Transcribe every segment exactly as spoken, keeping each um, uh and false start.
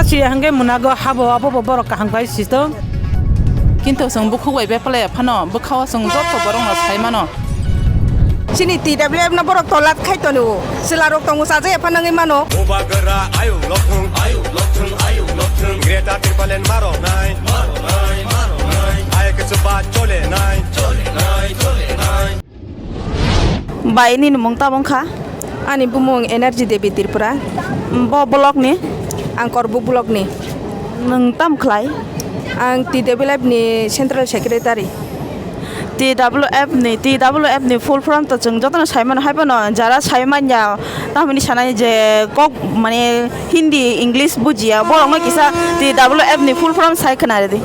Siya hwnkhe munago habo abobo borok kaham khai sitong. Kintu chwng bukhuk bai bepalai phano bwkhao chwng joto borokno sai mano. Chini T W F no borok tolat khai tongo. Chwla rok tongo chajakya phano wngwi mano. Bubagra ayuk lokthung, ayuk lokthung, ayuk lokthung. Greater Tipraland maro nai, maro nai, maro nai. Ayuk chuba chole nai, chole nai, chole nai. Bai, nini mung tamo wngkha? Ani bumung Energy Devi Tripura. Bo block ni? Ang Korbuk block ni. Nwng tam khlai? Ang T W F ni Central Secretary. T W F ni, T W F ni full form to chwng jotono sai mano, hai phano jara sai manya, tamoni sanai je kok mane Hindi, English bujiya, borokno kisa T W F ni full form sai khna ridi.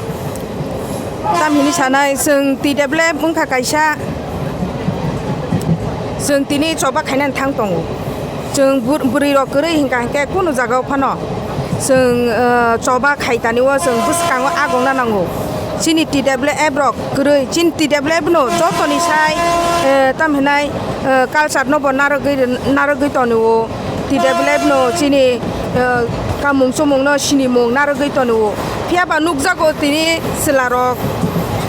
Tam hini sanai, chwng T W F wngkha kaisa, chwng tini choba khainani thang tongo. Chwng bur-, bwrwi rok kwrwi hinkha hinkhe kunu jagao phano chwng, eh, choba khaitani o chwng bwskango agongna nango. Chini T W F rok kwrwi, chini T W F no jotoni sai, eh, tam hinai, eh, culture no bo narwgwi, narwgwi tonio. T W F no chini, eh, kamung chumung no sinimung narwgwi tonio. Phiya ba nukjago tini chwla rok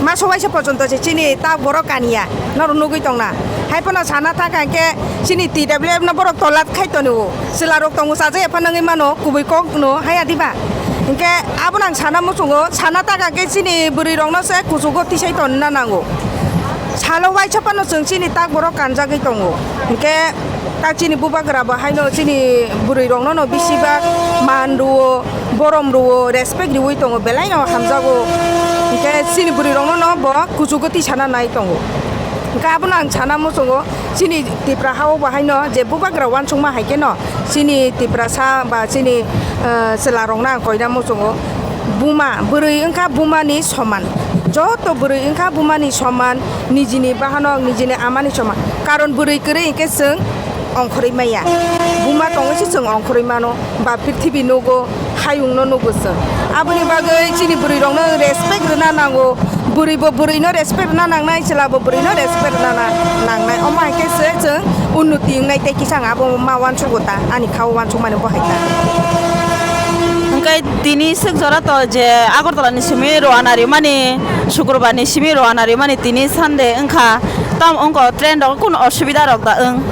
maso waisa pojonto se chini ta borok kaniya norok nugwi tongna. Hai phano sana thangkha hinkhe chini T W F no borok tolat khai tonio. Chwla rok tongo chajakya phano wngwi mano kubui kok no haya diba. Hinkhe abono ang sana muchungo, sana thangkha hinkhe chini bwrwi rok no se kuchugo tisai tonna nango. Salo waisa phano chwng chini ta borok kanjagwi tongo. Hinkhe Ta chini bubagra bo haino chini bwrwi rokno no bisi bak man rwo, borom rwo, respect riwi tongo, belai no hamjago. Hinkhe chini bwrwi rokno no bo kuchugo tisana nai tongo. Hinkhe abono ang sana muchungo, chini Tipra hao bo haino je bubagra uansukma hai kheno chini Tiprasa ba chini, eh, chwla rokno ang koina muchungo. Buma, bwrwi wngkha bumani soman. Joto bwrwi wngkha bumani soman, nijini bahanok, nijini amani soman. Karon bwrwi kwrwi hinkhe chwng ongkhorwi maya. Buma tongwi se chwng ongkhorwi mano, ba prithibi nugo, hayungno nugo chwng. Aboni bagwi chini bwrwi rokno respect rwna nango. Bwrwi bo bwrwi no respect rwna nangnai, chwla bo bwrwi no respect rwna na-, nangnai. Omo hai khe se chwng unnoti wngnai tei kisa ang abo ma uansugo ta, ani kha o uansukmani bo hai ta. Hwnkhe tini swk jora to je Agartala ni simi Roana rimani, Shukurbar ni simi Roana rimani tini Sunday wngkha. Tam wngkha train rok kunu osubida rok da wng?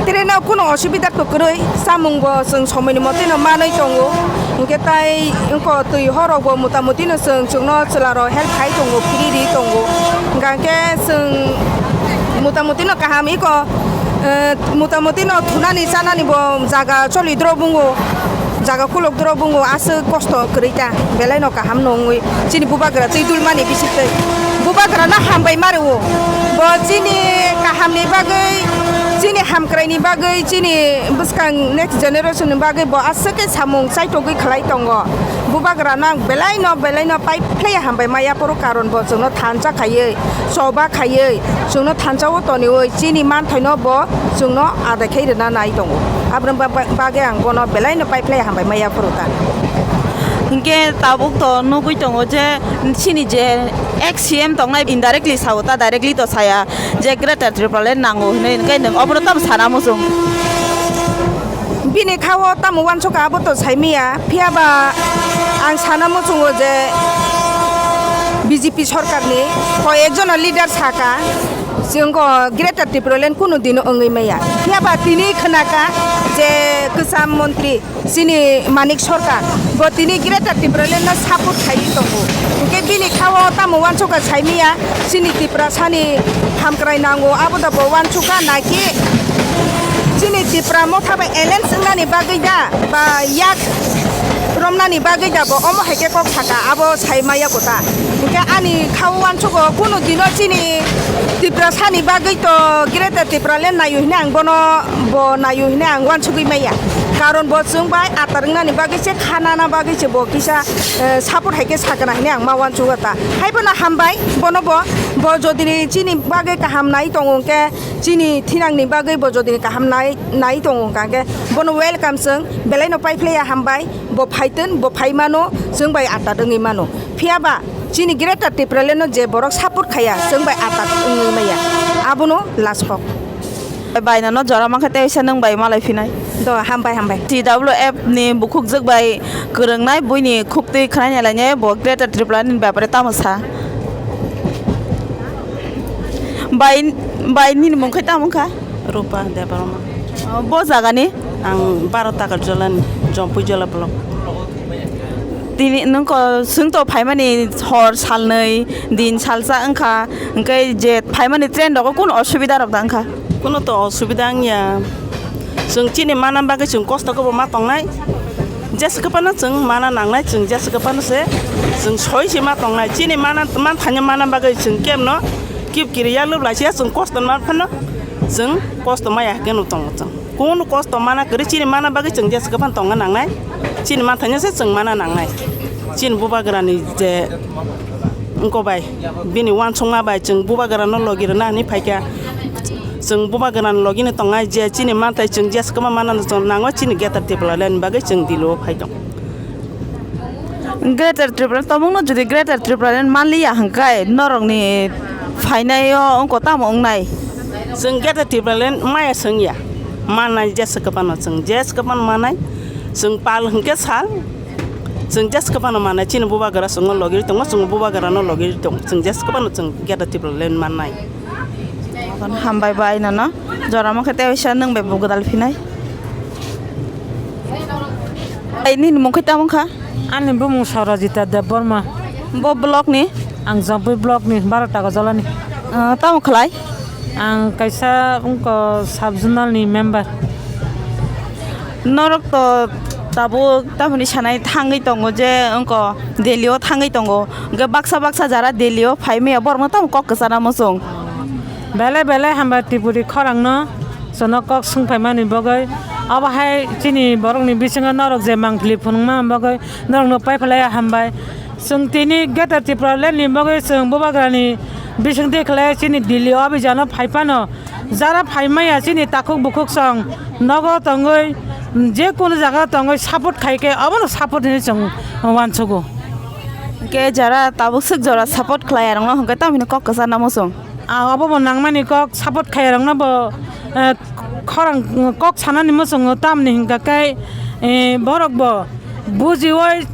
Train o kunu osubida to kwrwi, chamung bo chwng somoi ni mote no manwi tongo. Hinkhe tai wngkha twi horok bo mota moti no chwng chwngno chwla rok help khai tongo, phiri ri tongo. Hinkhe chwng mota moti no kaham iko, eh, mota moti no thunani chanani bo jaga choli dro bungo. Jaga khulok doro bungo aswk kosto kwrwi ta, belai no kaham no wngwi chini bubagra twi dulmani bisik twi. Bubagra no hambai ma rwo, bo chini kaham ni bagwi, chini hamkrai ni bagwi, chini bwskang next generation ni bagwi bo aswk khe samung chaitogwi khlai tongo. Bubagra no ang belai no, belai no pai phlai hambai ma yaphuru, karon bo chwngno thansa khaiwi, choba khaiwi, chwngno thansa o toniwi chini manthaino bo chwngno adai khai rwna nai tongo. Aboni ba-, ba-, bagwi ang bono belai no pai phlai hambai ma yaphuru ta. Hinkhe tabuk to nugwi tongo je chini je ex C M tongnai indirectly sao ta, directly to saya je Greater Tipraland nango hinwi, hinkhe nwng obono tamo sana muchung? Bini kha o tamo uansukha abo to saimaya, phiya ba ang sana muchungo je B J P sorkarni koi ekjono leader saka, chwng o Greater Tipraland kunu dino wngwi maya. Phiya ba tini khwnaka je kwcham montri chini Manik Sarkar, bo tini Greater Tipraland no support khaiwi tongo. Hinkhe bini kha o tamo uansukha saimaya, chini Tiprasani hamkrai nango, abo da bo uansukha naki chini Tipra motha bai alliance wngnani bagwi da, ba yak romnani bagwi da bo omo hai khe kok saka, abo sai maya kota. Hinkhe ani kha o uansugo kunu dino chini Tiprasani bagwi to Greater Tipraland naio hwnwi ang bono bo naio hwnwi ang uansugwi maya. Karon bo chwng bai atar wngnani bagwi se, khanana bagwi se bo kisa, eh, support hai khe sakna hwnwi ang ma uansugo ta. Hai bono hambai, bono bo, bo jodi ni chini bagwi kaham nai tongo hwnkhe, chini thinangni bagwi bo jodi ni kaham nai, nai tongo hwnkha hwnkhe, bono welcome chwng belai no pai phlaiya hambai, bo phaitwn, bo phai mano, chwng bai atat wngwi mano. Phiya ba chini Greater Tipraland no je borok support khaiya, chwng bai atat wngwi maya. Abono last kok. Bai nono jora mankhe tei waisa nwng bai malai phinai. Do, hambai, hambai. T W F ni bukhukjwk bai kwrwngnai buini khuktwi khwnai nai lainai bo Greater Tripura ni bepare tamo sa. Bai, bai nini mung khe tamo wngkha? Rupa Debbarma. Bo jaga ni? Ang baro Takarjala ni, Jompui Jola block. Tini nwng ko, chwng to phaimani hor salnwi, din salsa wngkha, hwnkhe je phaimani train rogo kunu osubida rok da wngkha? Kunu to osubida wngya. Chwng chini mana bagwi chwng kosto khe bo ma tongnai. Jesa khe phano chwng mana nangnai, chwng jesa khe phano se chwng soi se ma tongnai. Chini mana, man thanya mana bagwi chwng kemno kip kiri ya lub lai se ya chwng kosto man phano chwng kosto maya khe no tongo chwng. Kunu kosto mana kwrwi chini mana bagwi chwng jesa khe phano tongna nangnai. Chini man thanya se chwng mana nangnai. Chini bubagrani je wngko bai, bini uansukma bai chwng bubagrano logi rwna hinwi phaikha. Chwng bubagrano logini tongnai je chini manthai chwng jesa kwma manna chwng nango chini Greater Tipraland ni bagwi chwng Delhi o phai tong. Greater Tripura, tobokno jodi Greater Tripuraland manliya hwnkhe norokni phainaio wngko tamo wngnai? Chwng Greater Tipraland maya swngya, mannai jesa kwmano chwng jesa kwmano manai, chwng pal hwnkhe sal. Chwng jesa kwbano manai, chini bubagra chwngno logi tongo, chwng bubagrano logi tongo, chwng jesa kwbano chwng Greater Tipraland mannai. Hambai bai nono jora mankhe tei waisa nwng bai bo gwdal phinai. Ai nini mung khe tamo wngkha? Ani bumung Sorajita Debbarma. Bo block ni? Ang Jampui block ni, baro Takarjala ni. Ah, tamo khlai? Ang kaisa wngkha sub zonal ni member. Norok to tabuk tamoni sanai thangwi tongo je wngkha Delhi o thangwi tongo. Hwnkhe baksa baksa jara Delhi o phai maya borokno tamo kok kwchana muchung. Belai belai hambai Tripuri khorang no chwngno kok swng phaimani bagwi. Obo hai chini borokni bisingo norok je mangpili phunukma bagwi norokno paiphalai hambai. Chwng tini Greater Tipraland ni bagwi chwng bubagrani bisingtwi khlai chini Delhi o abijano phai phano jara phai maya chini takhuk bukhuk chwng nogo tongwi je kunu jaga tongwi support khai khe obono support hinwi chwng uansugo. Hwnkhe jara tabuk swk jora support khlai arokno hwnkhe tamoni kok kwchar namo chwng. Ah, obo bo nangmani kok support khai arokno bo, eh, khorang kok sanani muchungo tamni hwnkha khe, eh, borok bo bujiwi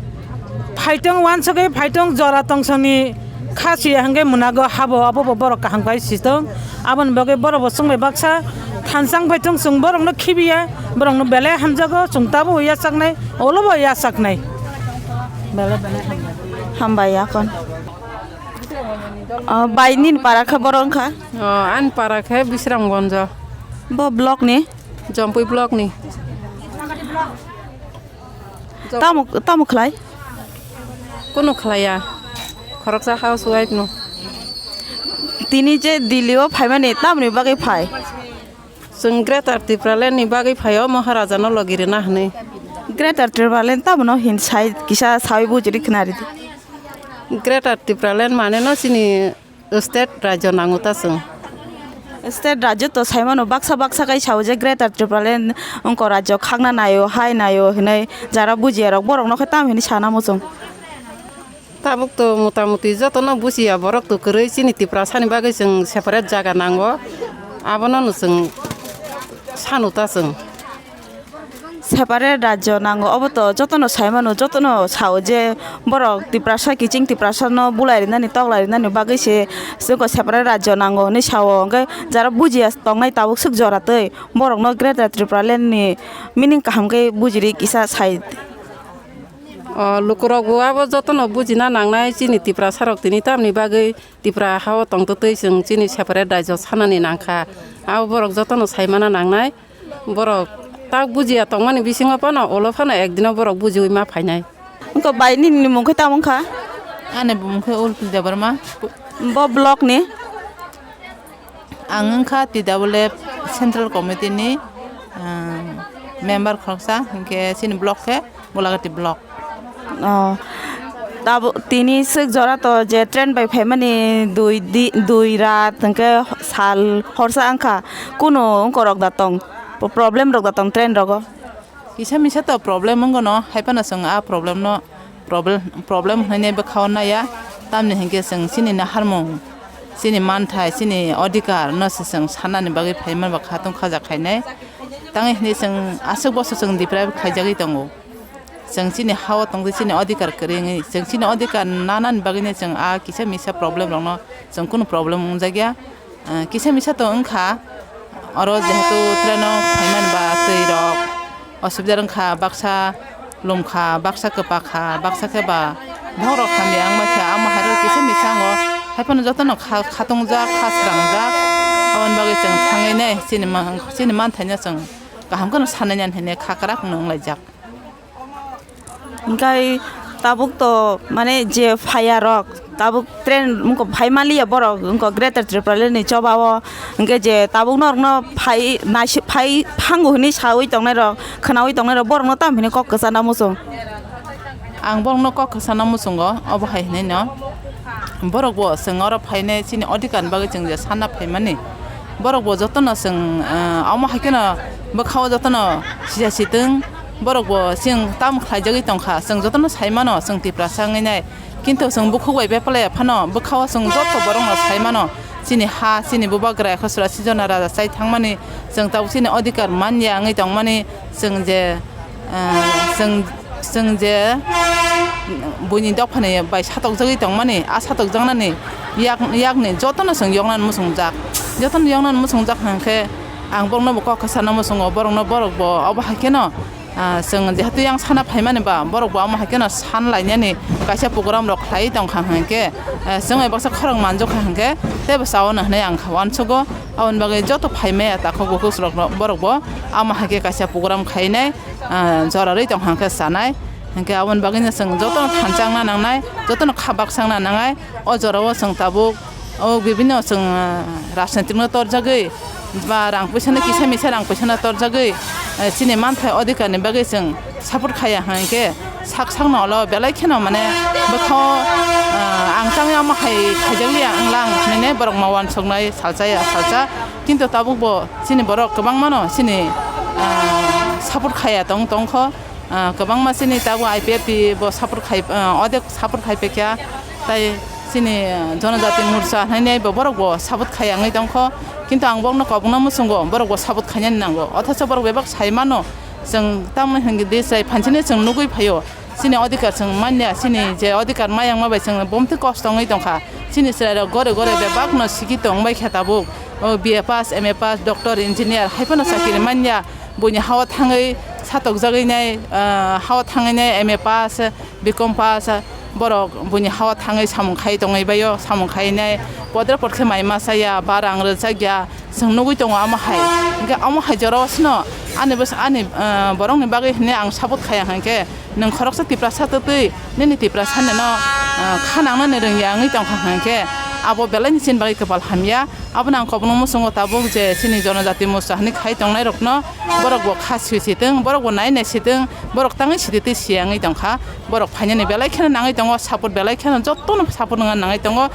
phaitong uansugwi phaitong jora tongsongni kha siya hwnkhe mwnago habo obo bo borok kaham khai sitong. Aboni bagwi borok bo chwngbai baksa thansa wngpai tong chwng borokno khibiya borokno belai hamjago chwng tabuk yachaknai olobo yachaknai belai belai hambai. Hambai yakon. Ah, bai nini para khe borok wngkha? Oh, ani para khe Bisramgonjo. Bo block ni? Jompui block ni. Tamo, tamo khlai? Kunu khlaiya. Khoroksa housewife no. Tini je Delhi o phaimani tamoni bagwi phai? Chwng Greater Tipraland ni bagwi phaio Maharaja no logi rwna hwnwi. Greater Tipraland tamono hin sai kisa sawi bujiri khna ridi. Greater Tipraland mane no chini state rajyo nango ta chwng. State rajyo to saimano baksa baksa kai sao je Greater Tipraland wngko rajyo khakna naio hai naio hinwi jara bujiya rok borok no khe tam hinwi sana muchung. Tabuk to motamuti jotono bujiya borok to kwrwi chini Tiprasani bagwi chwng separate jaga nango, abono no chwng sanu ta chwng. Separate rajyo nango, obo to jotono sai mano, jotono sao je borok Tiprasa kiching Tiprasano bulai rinani toklai rinani bagwi se chwngko separate rajyo nango hinwi sao, hwnkhe jara bujiya tongnai tabuk swk jora twi borokno Greater Tipraland ni meaning kaham khe bujiri kisa sai. O lukurok bo abo jotono bujina nangnai chini Tiprasa rok tini tamni bagwi Tipra hao tongtwtwi chwng chini separate rajyo sanani nangkha. Abo borok jotono saimana nangnai. Borok tak bujiya tongmani bisingo phano ulo phano ekdino borok bujiwi ma phainai. Wngkha bai nini mung khe tamo wngkha? Ani bumung khe Ulpi Debbarma. Bo block ni? Ang wngkha T W F Central Committee ni, ah, member khoroksa, hinkhe chini block khe Golagati block. Oh, tabo tini swk jora to je train bai phaimani dui di, dui rat hinkhe sal horsa wngkha, kunu wngkorok da tong, problem rok da tong train rogo? Kisa misa to problem wngkha no, hai phano chwng a problem no problem, problem hwnwi bwkha o naiya, tamni hinkhe chwng chini naharmung Chini manthai, chini odhikar no se chwng sanani bagwi phaimani ba khatung khaja khainai. Tangwi hwnwi chwng aswk bosor chwng deprive khaijagwi tongo. Chwng chini ha-o tongtwi chini odhikar kwrwi wngwi, chwng chini odhikar nanani bagwino chwng a kisa misa problem rokno chwng kunu problem wngjakya. Ah, kisa misa to wngkha, oro jehetu traino phaimani ba twi rok osubida wngkha, baksa lumkha, baksa kwpakha, baksa khe ba bohrok hamya wngma khe, amo hai rok kisa misa wngo. Haiphano jotono kha-, khatungjak, kha srangjak, aboni bagwi chwng thangwi nai chini ma-, chini manthaino chwng kaham kheno sanai nani hinwi kha kwrak wnglaijak. Hingke tabuk to mane je phaya rok, tabuk train wngkha phai maliya borok wngkha Greater Tipraland ni choba o, hingke je tabuk norok no phai naisik phai thango hinui saui tongnai rok, khwnaui tongnai rok, borok no tamo hinui kok kwchana muchung. Ang borok no kok kwchana muchungo, obo hai hinui no. Borok bo chwng oro phainai chini odhikar ni bagwi chwng je sanna phaimani. Borok bo jotono chwng, ah, omo hai kheno bwkha o jotono sija sitwng. Borok bo chwng tamo khlaijagwi tongkha, chwng jotono sai mano chwng Tiprasa wngwi nai. Kintu chwng bukhuk bai bepalaiya phano bwkha o chwng joto borok no sai mano. Chini ha, chini bubagra ekho sura sijona raja chai thangmani, chwng tabuk chini odhikar manya wngwi tongmani, chwng je Ah, chwng, chwng je buini dophani bai satokjagwi tongmani, a satokjaknani yak, yakni jotono chwng yoknani muchungjak. Jotono yoknani muchungjak hwnkhe ang borokno bo kok kwchana muchungo, borokno borok bo obo hai kheno, ah, chwng jehetu yang sana phaimani ba, borok bo omo hai kheno san lainani kaisa program rok khlaiwi tongkha hwnkhe, ah, chwng bai baksa khorang manjokha hwnkhe teibo chaono hinwi ang kha uansugo. Aboni bagwi joto phaimaya takhuk bukhuk rok, borok bo omo hai khe kaisa program khainai. Ah, jora rwi tong hwnkhe chanai. Hinkhe aboni bagwino chwng jotono thansa wngna nangnai, jotono kha baksa wngna nangnai. O jorao chwng tabuk o bibinno chwng, ah, rajnitikno torjagwi ba rang puisano kisa misa rang puisano torjagwi, eh, chini manthai odhikarni bagwi chwng support khaiya hwnkhe sak sakno ulo belai kheno mane bwkhao, ah, ang tangwi omo hai khaijakliya wngla ang hinwi borok ma uansuknai salsa ya salsa. Kintu tabuk bo chini borok kwbangmano chini, ah, support khaiya tong tongkho. Ah, kwbangma chini tabuk I P F T bo support khai, ah, odek support khai pekya. Tai chini, ah, Jonojati Morcha hwnwi bo borok bo support khaiya wngwi tongkho. Kintu ang borokno kobokno muchungo borok bo support khainani nango. Othocho borok bebak sai mano chwng tamoni hwnkhe de chwrai phanchini chwng nugwi phaio. Chini odhikar chwng manya, chini je odhikar mayangma bai chwng bomtwi kosto wngwi tongkha. Chini chwrairok gore gore bebakno siki tongbai kha tabuk. O B A pass, M A pass, doctor, engineer, hai phano chakiri manya. Buini hao thangwi satokjagwi nai, ah, hao thangwi nai M A pass, B Com pass, borok buini hao thangwi samung khai tongwi baio, samung khai nai. Podre pod khe mai masa ya, ba rang rwjak ya, chwng nugwi tongo amo hai. Hinkhe amo hai jorao sino ani bwsa-, ani, ah, borokni bagwi hinwi ang support khaiya hinkhe, nwng khoroksa Tiprasa twtwi nini Tiprasa nino, ah, kha nangnani rwngya wngwi tongkha hinkhe, abo belaini chini bagwi kwpal hamya. Abono ang kobokno muchungo tabuk je chini Jonojati Morcha hinwi khai tongnairokno borok bo kha swi sitwng, borok bo nai nai sitwng, borok tangwi sititwi siya wngwi tongkha. Borok phainani belai kheno nangwi tongo, support belai kheno jotono support wngna nangwi tongo.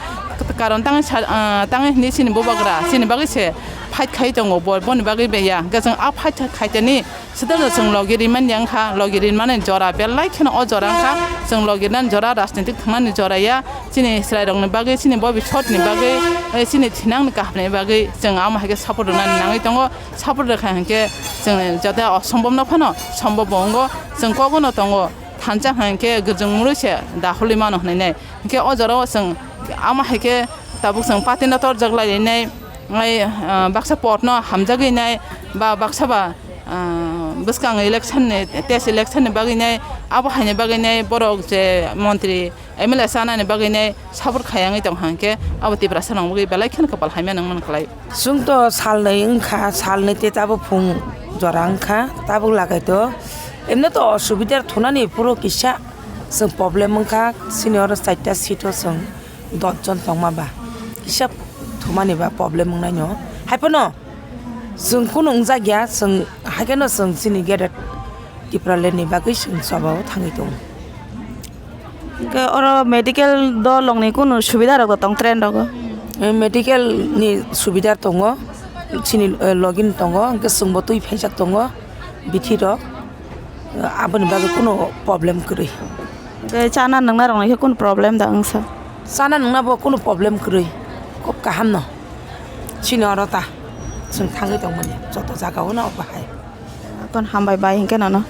Karon tangwi sa-, ah, tangwi hinwi chini bubagra chini bagwi se fight khai tongo, bo-, boni bagwi bai ya. Hwnkhe chwng a fight khaitani swtang swtang chwng logi rimani wngkha, logi rimani jora belai kheno o jora wngkha. Chwng logi rinani jora, rajnitik thangnani jora ya. Chini chwrairokni bagwi, chini bobisotni bagwi, eh, chini thinangni kahamni bagwi chwng amo hai khe support rwnani nangwi tongo. Support rwkha hinkhe chwng jata osombobno phano sombob bo wngo. Chwng kogono tongo, thansa hinkhe gwrjwng mwnwi se dahulwi mano hwnwi nai. Hinkhe o jorao chwng amo hai khe tabuk chwng party no torjak lai nai, ai, ah, baksa pot no hamjagwi nai, ba baksa ba, ah, bwskang election ni, test election ni bagwi nai, abo hai ni bagwi nai borok je montri M L A chanani bagwi nai support khaiya wngwi tong hang khe abo Tiprasa rok bagwi belai kheno kwpal hamya nang man khlai. Chwng to salnwi wngkha, salnwi tei tabuk phung jora wngkha, tabuk lagai to. Emno to osubidar thunani phuru kisa chwng problem wngkha, sini oro chaita seat o chwng dot jon tongma ba, kisa thumani ba problem wngnai no. Hai phano chwng kunu wngjak ya, chwng hai kheno chwng chini Greater Tipraland ni bagwi chwng choba o thangwi tongo. Hwnkhe oro medical dolong ni kunu subida rok tong train rogo? Eh, medical ni subida tongo, chini, eh, login tongo, hwnkhe chwngbo twi phaijak tongo bithi rok, eh, aboni bagwi kunu problem kwrwi. Hwnkhe chana nungna rok no khe kunu problem da wngsa? Chana nungna bo kunu problem kwrwi. Kok kaham no. Chini oro ta. Chwng thangwi tongmani. Joto jaga o no bahai. Kon hambai bai hinkhe nono.